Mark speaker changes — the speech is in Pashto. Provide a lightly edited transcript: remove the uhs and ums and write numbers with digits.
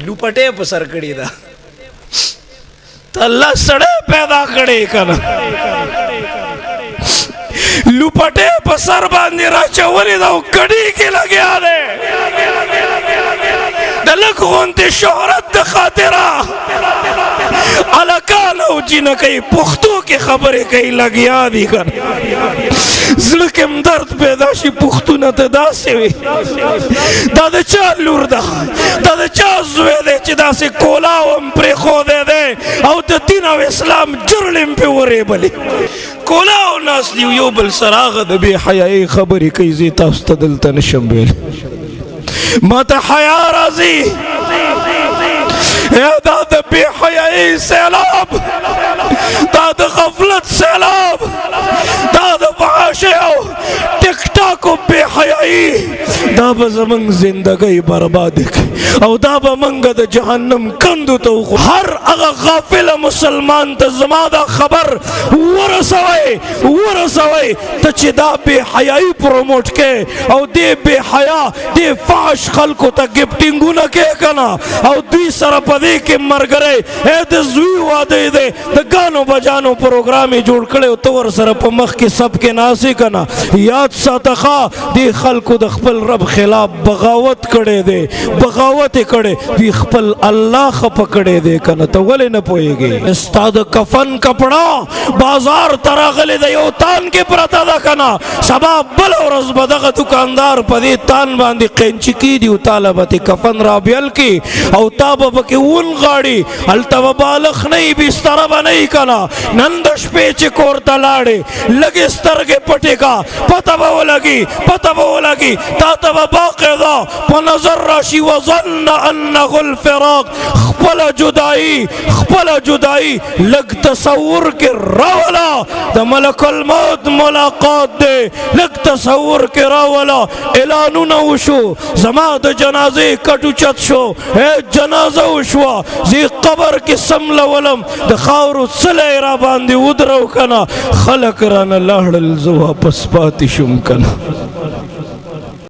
Speaker 1: لوپټه په سر کړی دا ته الله سړی پیدا کړی کنه، لوپټه په سر باندې راچولې دا، کډی کې لګیا دی د لږ غونتې شهرت د خاطره. هلکان او جینکۍ پښتو کې خبرې کوي لګیا دي کنه. زړه کې هم درد پیدا شي، پښتونه ته داسې وي. دا د چا لور ده؟ دا د چا زوی دی چې داسې کولاو هم پرېښودی دی او د دین او اسلام جرړې هم پرې ورېبلې؟ کولاو ناست دي، یو بل سره هغه د بې حیایۍ خبرې کوي. زه تاسو ته دلته نشم ویلی، ما ته حیا راځي. دا د بې حیایۍ سیلاب، دا د غفلت سیلاب، دا د فحاشۍ او ټیک ټاک او بې حیایي، دا به زمونږ زندګۍ برباد کړي او دا به مونږ د جهنم کندو ته. هر هغه غافل مسلمان ته زما دا خبر ورسوئ، ورسوئ ته چې دا بې حیایي promote کې او دې بې حیا، دې فحش خلکو ته ګفټینګونه کې کنه او دوی سره په دې کې مرګري. اے د زوی واده دی، د گانو بجانو پروګرام یې جوړ کړی او ته ورسره په مخ کې سب کې ناسې کنه. یاد ساته، دې خلکو د خپل رب خلاف بغاوت کړی دی، بغاوت یې کړی، دوی خپل الله خپه کړی دی کنه. ته ولې نه پوهېږې؟ ستا د کفن کپړه بازار ته راغلې ده، یو تان کې پرته ده کنه. سبا بله ورځ به دغه دکاندار په دې تان باندې قینچي کېږدي او تاله به ترې کفن رابیل کړي او تا به پکې ونغاړي. هلته به بالښت نه وي، بستره به نه وي کنه. نن د شپې چې کور ته لاړې، لږې سترګې پټې کا، پته به ولګي، پته به ولګي، تا ته به باقاعده په نظر راشي. وظن انه الفراق، خپله جدایي، خپله جدایي لږ تصور کې راوله. د ملک الموت ملاقات دی، لږ تصور کې راوله. اعلانونه وشو، زما د جنازې کټ اوچت شو، جنازه وشوه، زه قبر کې سملولم، د خاورو څلی را باندې ودرو کنه. خلک رانه لاړل، زه واپس پاتې شوم کنه.